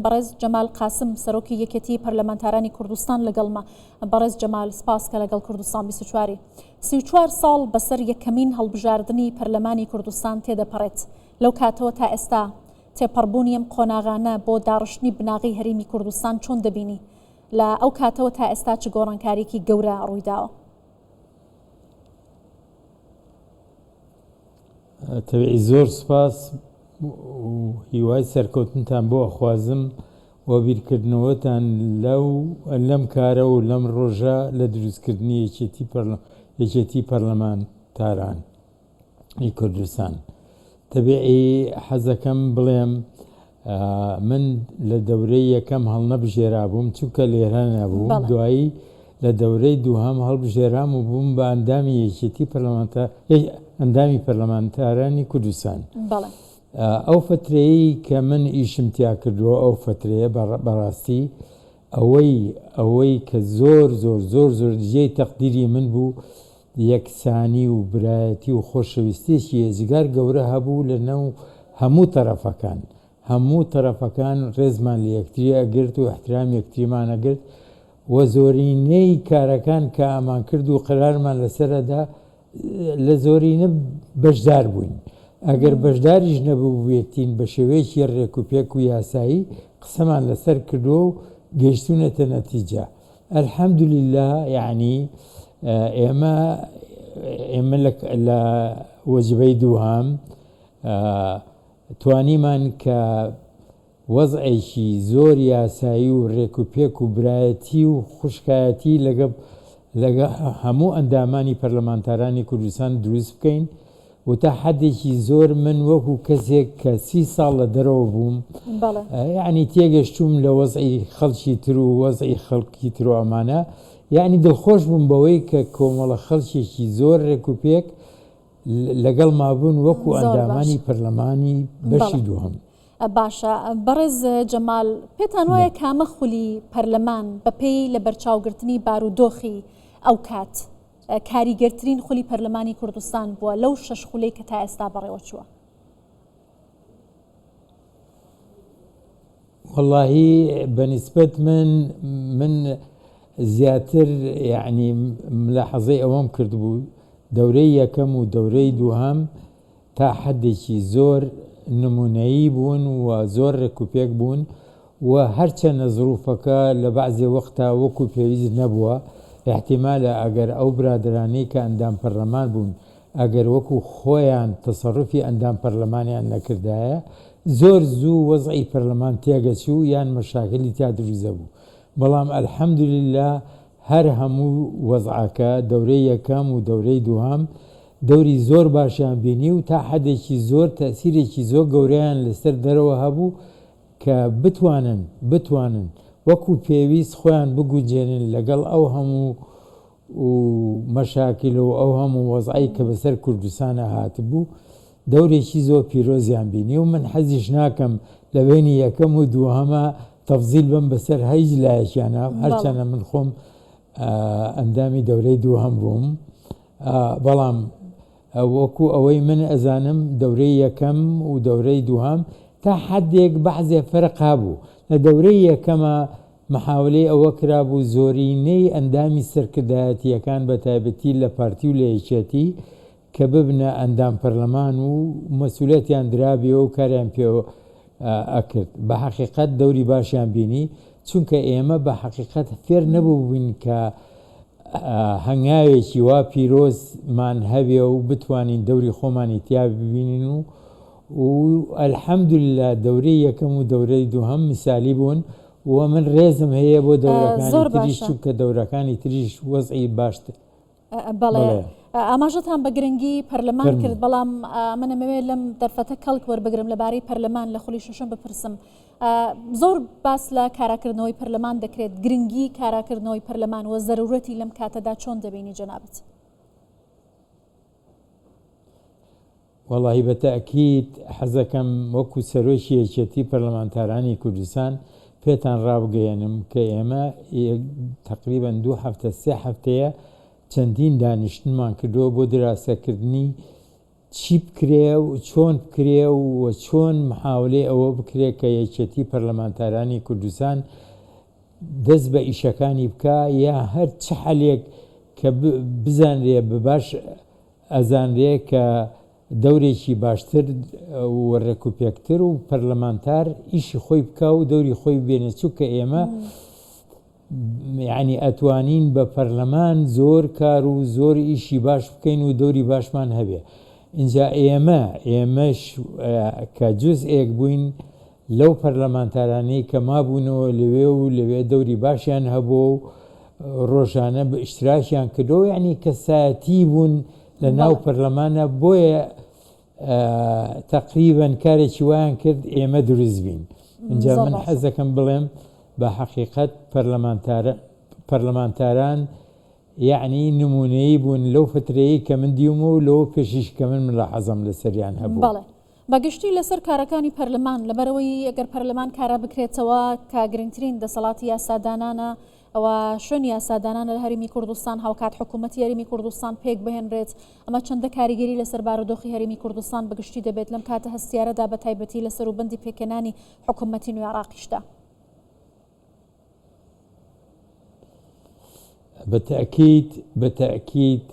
بەڕێز جەمال قاسم سەرۆکی یەکێتی پەرلەمانتارانی کوردستان لەگەڵمە. بەڕێز جەمال سپاس کە لەگەڵ کوردستان 24 ی. 34 ساڵ بەسەر یەکەمین هەڵبژاردنی پەرلەمانی کوردستان تێدەپەڕێت. لەو کاتەوە تا ئێستا تێپەڕبوونی ئەم قۆناغانە بۆ داڕشتنی بناغەی هەرێمی کوردستان چۆن دەبینی؟ لە ئەو کاتەوە تا ئێستا چ گۆڕانکارییەکی گەورە ڕوویداوە؟ تەبیعی زۆر سوپاس و هیوای سەرکەوتنتان بۆ ئەخوازم و بیرکردنەوەتان لەو لەم کارە و لەم ڕۆژە لە دروستکردنی یەکێتی یەکێتی پەرلەمانتاران ی کوردستان. تەبیعی حەزەکەم بڵێم من لە دەورەی یەکەم هەڵنەبژێرابووم چونکە لێرە نەبووم دوایی لە دەورەی دووهەم هەڵبژێرام و بووم بە ئەندامی یەکێتی پەرلەمانتا ئەندامی پەرلەمانتارانی کوردستان. ئەو فترەیەی کە من ئیشم تیا کردووە ئەو فترەیە بەڕاستی ئەوەی ئەوەی کە زۆر زۆر زۆر زۆر جێی تەقدیری من بوو یەکسانی و برایەتی و خۆشەویستیەکی ئێجگار گەورە هەبوو لە نێو هەموو تەرەفەکان، هەموو تەرەفەکان ڕێزمان لە یەکتری ئەگرت و ئیحترامی یەکتریمان ئەگرت و زۆرینەی کارەکان کە ئەمان کرد و قەرارمان لەسەر ئەدا لە زۆرینە بەشدار بووین، ئەگەر بەشداریش نەبووبێتین بە شێوەیەکی ڕێک و پێک و یاسایی قسەمان لەسەر کردووە و گەیشتوونەتە نەتیجە. الحمدللە یەعنی ئێمە ئێمە لە وەجبەی دووهەم توانیمان کە وەزعێکی زۆر یاسایی و رێک و پێک و برایەتی و خوشکایەتی لەگە لەگە هەموو ئەندامانی پەرلەمانتارانی کوردستان دروست بکەین و تا حەدێکی زۆر من وەکو کەسێک کە سی ساڵ لە دەرەوە بووم یعنی تێگەشتوم لە وەزعی خەڵکی تر و وەزعی خەڵکی تر و ئەمانە یعنی دڵخۆش بووم بەوەی کە کۆمەڵە خەڵکێکی زۆر ڕێک و پێک لەگەڵ مابوون وەکو ئەندامانی پەرلەمانی بەشی دووهەم. باشە بەڕێز جەمال پێتان وایە کامە خولی پەرلەمان بەپێی لەبەرچاوگرتنی بارودۆخی ئەو کات کاریگەرترین خولی پەرلەمانی کوردستان بووە لەو شەش خولەی کە تا ئێستا بەڕێوەچووە؟ وەڵاهی بە نیسبەت من من زیاتر یعنی ملاحەزەی ئەوەم کردبوو دەورەی یەکەم و دەورەی دووهەم تا حەدێکی زۆر نمونەیی بوون و زۆر رێکوپێک بوون و هەرچەنە زروفەکە لە بەعزێ وەختا وەکو پێویست نەبووە، ئیحتیمالە ئەگەر ئەو برادەرانەی کە ئەندام پەرلەمان بوون ئەگەر وەکو خۆیان تەسەروفی ئەندام پەرلەمانیان نەکردایە زۆر زوو وەزعی پەرلەمان تێگەچوو یان مەشاکلی تیا دروست دەبوو بەڵام الحمدللە هەر هەموو وەزعەکە دەورەی یەکەم و دەورەی دووهەم دەوری زۆر باشیان بینی و تا حەدێکی زۆر تەئسیرێکی زۆر گەورەیان لەسەر دەرەوە هەبوو کە بتوانن بتوانن وەکو پێویست خۆیان بگونجێنن لەگەڵ ئەو هەموو و مەشاکل و ئەو هەموو وەزعەی کە بەسەر کوردستانا هاتبوو دەورێکی زۆر پیرۆزیان بینی و من حەزیش ناکەم لە بەینی یەکەم و دووهەما تەفزیل بم بەسەر هیچ لایەکیانا هەرچەنە من خۆم ئەندامی دەورەی دووهەم بووم بەڵام وەکو ئەوەی من ئەزانم دەورەی یەکەم و دەورەی دووهەم تا حەدێک بەعزێ فەرق هەبوو لە دەورەی یەکەما محاولەی ئەوە کرابوو زۆرینەی ئەندامی سەرکردایەتییەکان بە تایبەتی لە پارتی و لە یەکێتی کە ببنە ئەندام پەرلەمان و مەسولیەتیان درابێ و کاریان پێ ئەکرد بە حەقیقەت دەوری باشیان بینی چونکە ئێمە بە حەقیقەت فێر نەبووبووین کە هەنگاوێکی وا پیرۆزمان هەبێ و بتوانین دەوری خۆمانی تیا ببینین و و الحمدللە دەورەی یەکەم و دەورەی دووهەم میسالی بوون و من ڕێزم هەیە بۆ دەورەکانی زۆر تریش باشە. چونکە دەورەکانی تریش وەزعی باشتر بەڵێ بەڵێ. ئاماژەتان بە گرنگی پەرلەمان کرد فەرموو. بەڵام من ئەمەوێت لەم دەرفەتە کەڵک وەربگرم لەبارەی پەرلەمان لە خولی شەشەم بپرسم زۆر باس لە کاراکردنەوەی پەرلەمان دەکرێت گرنگی کاراکردنەوەی پەرلەمان و زەرورەتی لەم کاتەدا چۆن دەبینی جەنابت؟ وەڵاهی بە تەئکید حەزەکەم وەکو سەرۆکی یەکێتی پەرلەمانتارانی کوردستان پێتان ڕابگەیەنم کە ئێمە تەقریبەن دوو هەفتە سێ هەفتەیە چەندین دانیشتنمان کردووە بۆ دراسەکردنی. چی بکرێ و چۆن بکرێ و چۆن محاولەی ئەوە بکرێ کە یەکێتی پەرلەمانتارانی کوردستان دەست بە ئیشەکانی بکا یا هەر چ حەلێک کە بزانرێ بە باش ئەزانرێ کە دەورێکی باشتر و ڕێکوپێکتر و پەرلەمانتار ئیشی خۆی بکا و دەوری خۆی ببێنێ چونکە ئێمە یانی ئەتوانین بە پەرلەمان زۆر کار و زۆر ئیشی باش بکەین و دەوری باشمان هەبێ ئینجا ئێمە ئێمەش کە جزئێک بووین لەو پەرلەمانتارانەی کە مابوونەوە لەوێ و لەوێ دەوری باشیان هەبوو و ڕۆژانە بە ئیشتراکیان کردەوە یعنی کەسایەتی بوون لە ناو پەرلەمانە بۆیە تەقریبەن کارێکی وایان کرد ئێمە دروست بین اینجا من حەزەکەم بڵێم بە حەقیقەت پەرلەمانتاران یعنی نمونەیی بوون لەو فترەیە کە من دیومە و لەوە پێشیش کە من ملاحەزەم لەسەریان هەبوو. بەڵێ بە گشتی لەسەر کارەکانی پەرلەمان لەبەرئەوەی ئەگەر پەرلەمان کارا بکرێتەوە کە گرنگترین دەسەڵاتی یاسادانانە ئەوە شوێنی یاسادانانە لە هەرێمی کوردستان هاوکات حکوومەتی هەرێمی کوردستان پێک بهێنرێت ئەمە چەندە کاریگەری لەسەر بارودۆخی هەرێمی کوردستان بەگشتی دەبێت لەم کاتە هەستیارەدا بە تایبەتی لە سەروبەندی پێکهێنانی حکوومەتی نوێ عێراقیشدا؟ بە تەئکید بە تەئکید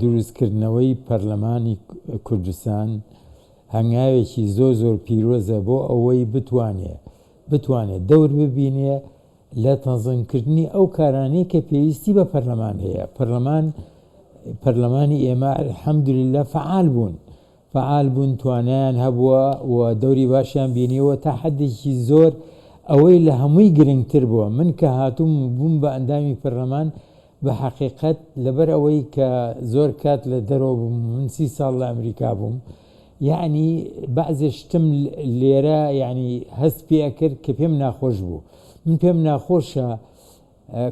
دروستکردنەوەی پەرلەمانی کوردستان هەنگاوێکی زۆر زۆر پیرۆزە بۆ ئەوەی بتوانێ بتوانێ دەور ببینێ لە تەنزیمکردنی ئەو کارانەی کە پێویستی بە پەرلەمان هەیە پەرلەمان پەرلەمانی ئێمە الحمدللە فەعال بوون فەعال بوون توانایان هەبووە و دەوری باشیان بینیوە تا حەدێکی زۆر ئەوەی لە هەمووی گرنگتر بووە من کە هاتووم و بووم بە ئەندامی پەرلەمان بە حەقیقەت لەبەر ئەوەی کە زۆر کات لە دەرەوە بووم من سی ساڵ لە ئەمریکا بووم یەعنی بەعزێ شتم لێرە یەعنی هەست پێ ئەکرد کە پێم ناخۆش بوو من پێم ناخۆشە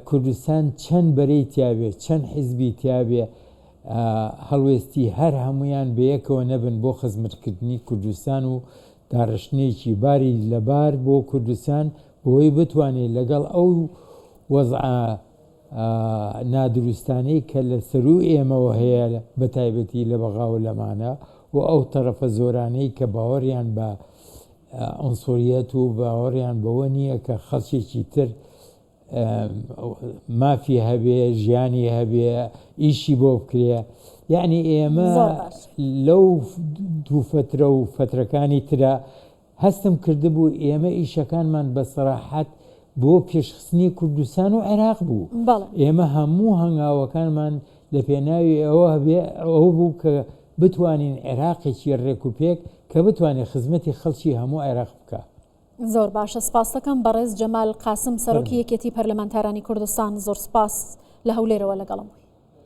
کوردستان چەند بەرەی تیابێ چەند حیزبی تیابێ هەڵوێستی هەر هەموویان بەیەکەوە نەبن بۆ خزمەتکردنی کوردستان و داڕشتنێکی باری لەبار بۆ کوردستان بۆی بتوانێت لەگەڵ ئەو وەزعە نادروستانەی کە لە سەروو ئێمەوە هەیە بە تایبەتی لە بەغا و لەمانە و ئەو تەرەفە زۆرانەی کە باوەڕیان بە عنسوریەت و باوەڕیان بەوە نییە کە خەڵکێکی تر مافی هەبێ ژیانی هەبێ ئیشی بۆ بکرێ یعنی ئێمە لەو دوو فترە و فترەکانی ترە هەستم کردبوو ئێمە ئیشەکانمان بە سەراحەت بۆ پێشخستنی کوردستان و عێراق بوو ئێمە هەموو هەنگاوەکانمان لە پێناوی ئەوە هەبێ ئەوە بوو کە بتوانین عێراقێکی ڕێک و پێک کە بتوانێت خزمەتی خەڵکی هەموو عێراق بکا. زۆر باشە سپاستەکەم بەڕێز جەمال قاسم سەرۆکی یەکێتی پەرلەمانتارانی کوردستان زۆر سپاس لە هەولێرەوە لەگەڵم بووی.